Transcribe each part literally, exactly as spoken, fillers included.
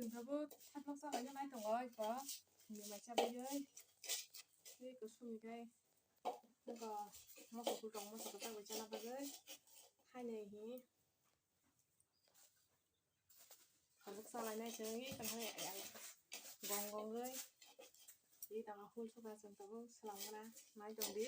Chwng tabuk satlok sa laina nai tongo iko. Ni mai cha bagwi. Tei kusum ni kai. Iko moso kwchang moso kwchang bai chana bagwi. Hainai hi. Tabuk sa lainai chwng i tang hai ai ai. Gong gong wi. I tang hul suka chwng tabuk swlang gana. Nai tong di.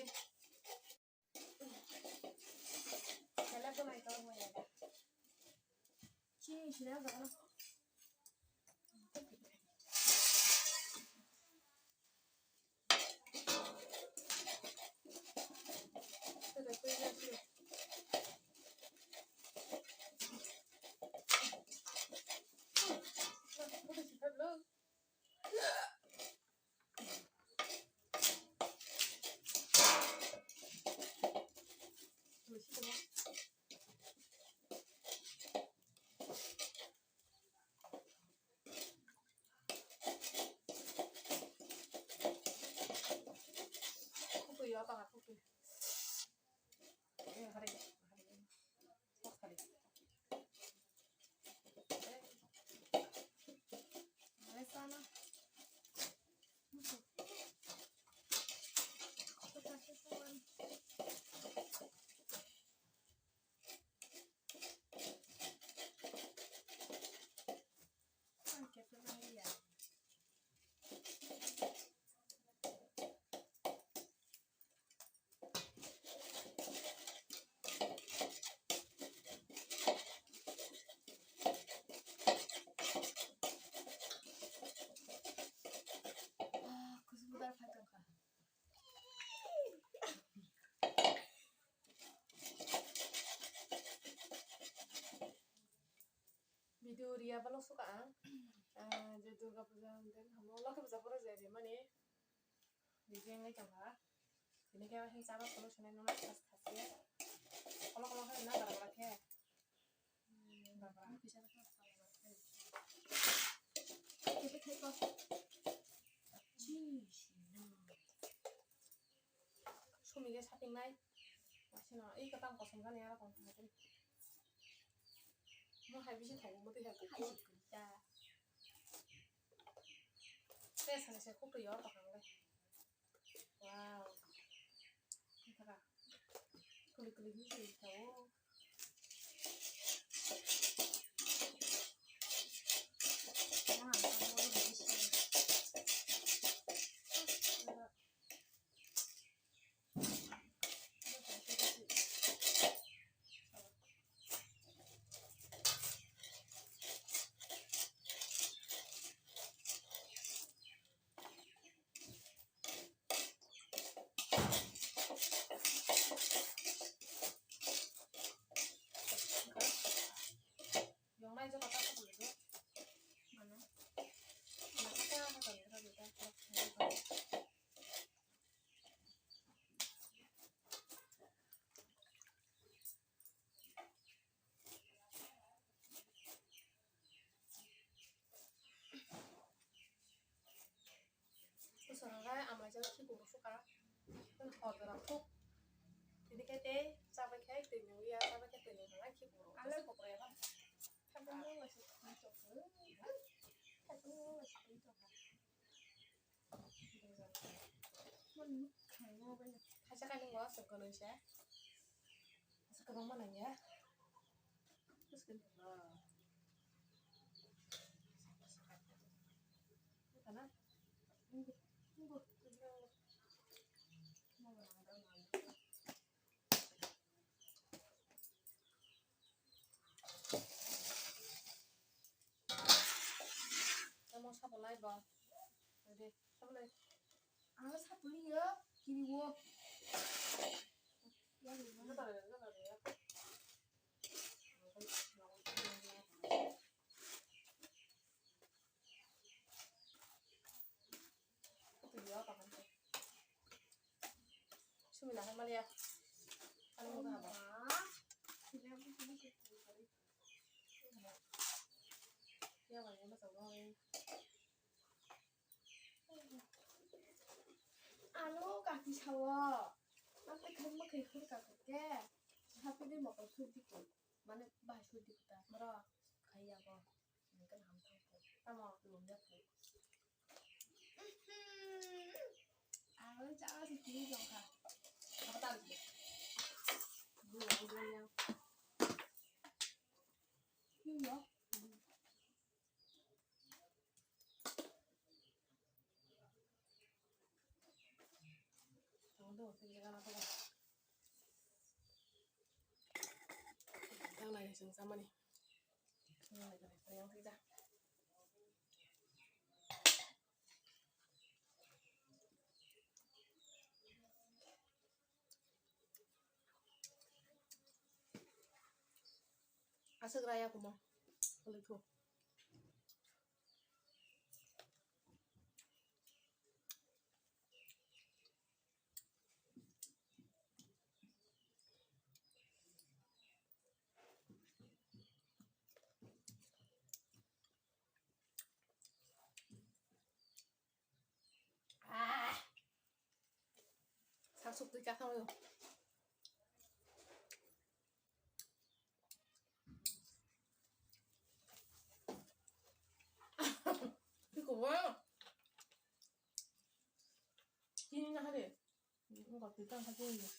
Video ria balo suka ang. Ah, je Durga Puja den hamo Lokhi Puja pore je ri mani. Video ngai tong kha. Ini khe wahin chaba kono sene nuna khas khas ye. Kono kono khe na bara bara khe. Bara bara. Kebe khai ko. Chi. Sumi khe sapingnai. Wasino, ei kwtang kosom gani aro tong thangwi. Mo hai bisi thangwi mo twi hai kuphur. Tei sani se khuk twi yo tong le. Wow. Thaka. Kuli kuli ni se thawo. Yong nai jora ta khupu le do. Mano. Na kata ha kali kali ta. Bwskango khe amai jora khibuk rw sukha. Hor jora thuk. Tini khe tei chabai khe twi nungya, chabai khe twi nungya khibuk rw. Alo. Khibuk rw ya. Kaisa kainwi bo aswk gwnwi se. Aswk kwbangma nangya. Kana? Tamo sabolai bo. Ade, sabolai. Ang sapuli yo, kiri wo. Ya, ni mana? Sumi na hamaliya. Ano mo kahaba. Ya, wala mo sa mo. Ano kaki sawo. Ang kai khai ma khai khur ka ke. Happy ni mokol sudi ko. Mane bahai sudi ko ta. Mara khai ya ko. Nang kan ham thang ko. Tamo. Tang lai chwng chamani. Tang lai chwng yang thwi da. Aswk raya kumo. Kwlwikhu. Ah. Sak suk twi kathang yo. Iko wa. Kini na hare. Nggak kita satu ini.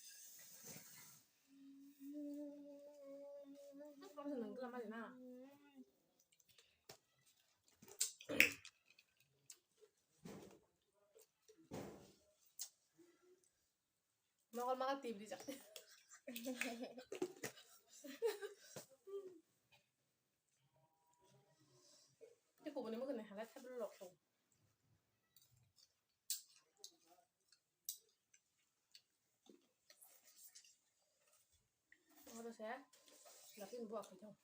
Kamu seneng tuh sama Dina. Mokol mokol tibri jak. Ini kubuni mukini halai thablo rok tong. Oro se, lapin buak khe jong.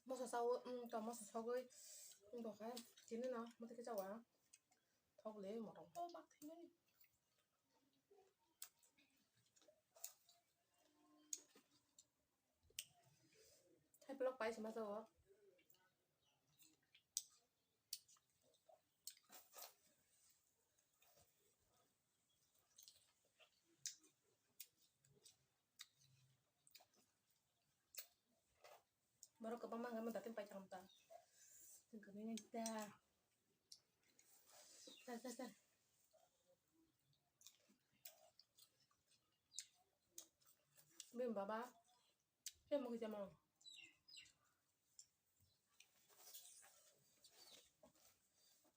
Moso sao, um, to moso sogwi, um, to khe, chini no, mote khe chawa. Thok le, motong. Hai pelok pai sima sao. Borok kwbangma hwnkhai datim pai thangta. Chwng kwbangma ta. Ta, ta, ta. Bini baba. Tei mokhe tamo.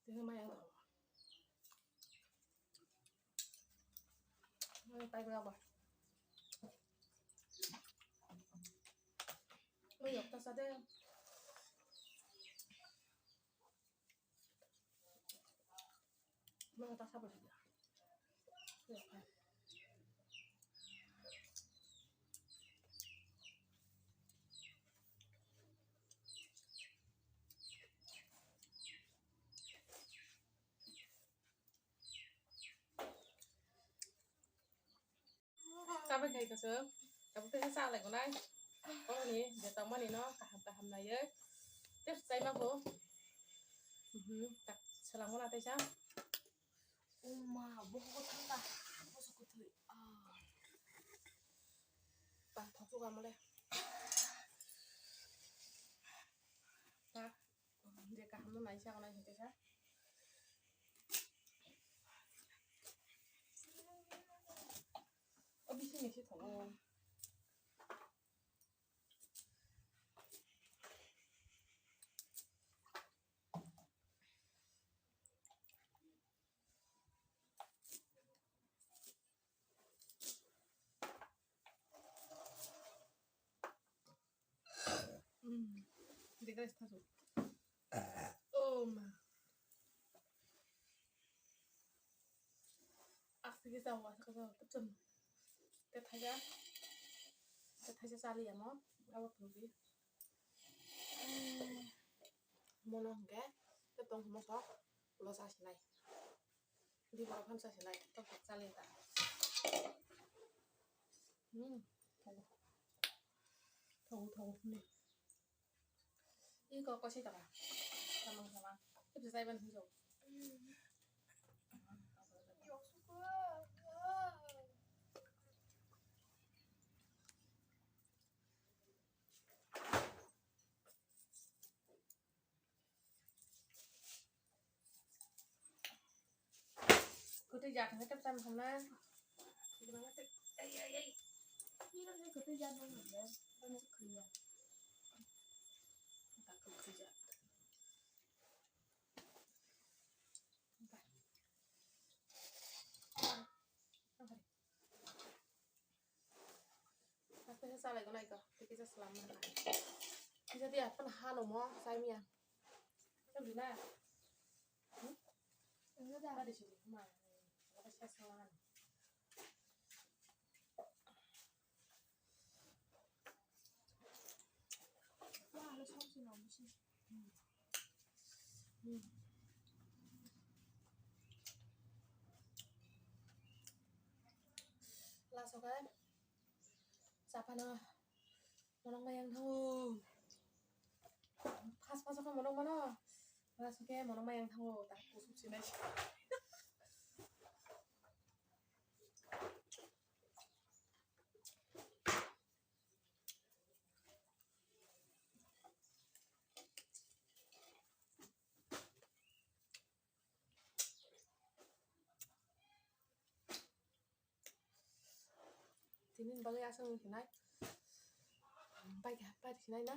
Tini maya. Maya tai ba ba. Oi, yok ta sa de. Maya ta sa ba. Chabai khai kaso, tabuk tei cha lai gonai. Kok ni je tongmani no kaham kaham naiye. Tei chai ma bo. Mhm, tak selang mona tei cha. Uma, boho thangka, boso kuthwi. Ah. Pa, thok chuka mole. Pa, je kaham no nai sa nai hinte sa. O bisi ni si thok. Mm. Dikha sithasu. Oh ma. Aksi kisa wa sa kisa tepchum. Te thaja. Te thaja chali amo. Abo phubi. Mono hwnkhe te tong moso ulo chasinai. Di borok hamsa sinai to chali ta. Hmm. Thogo thogo ni. Iko kosi taka. Samang samang. Kipsi saiban hijo. Ja thang tep chan thang na. Ai ai ai. Ni rang ni kwtwi ja nang ya. Rang ni khri ya. Ta kwtwi ja. Aste se chalai gwnai kha, tei kisa swlam nang kha. Kisa dia, phano ha no mo, chai miya. Tei bwrwi na? Hmm? Tadi sini, ma. Apa sih salah? Wah, ada something on the sini. Laso khe chaphano monok mayang thango. Phas phas khe monok mano. Laso khe monok mayang thango. Tak kusuk sinai. Tini bagwi aswk wng khinai. Bai kha, bai khinai na.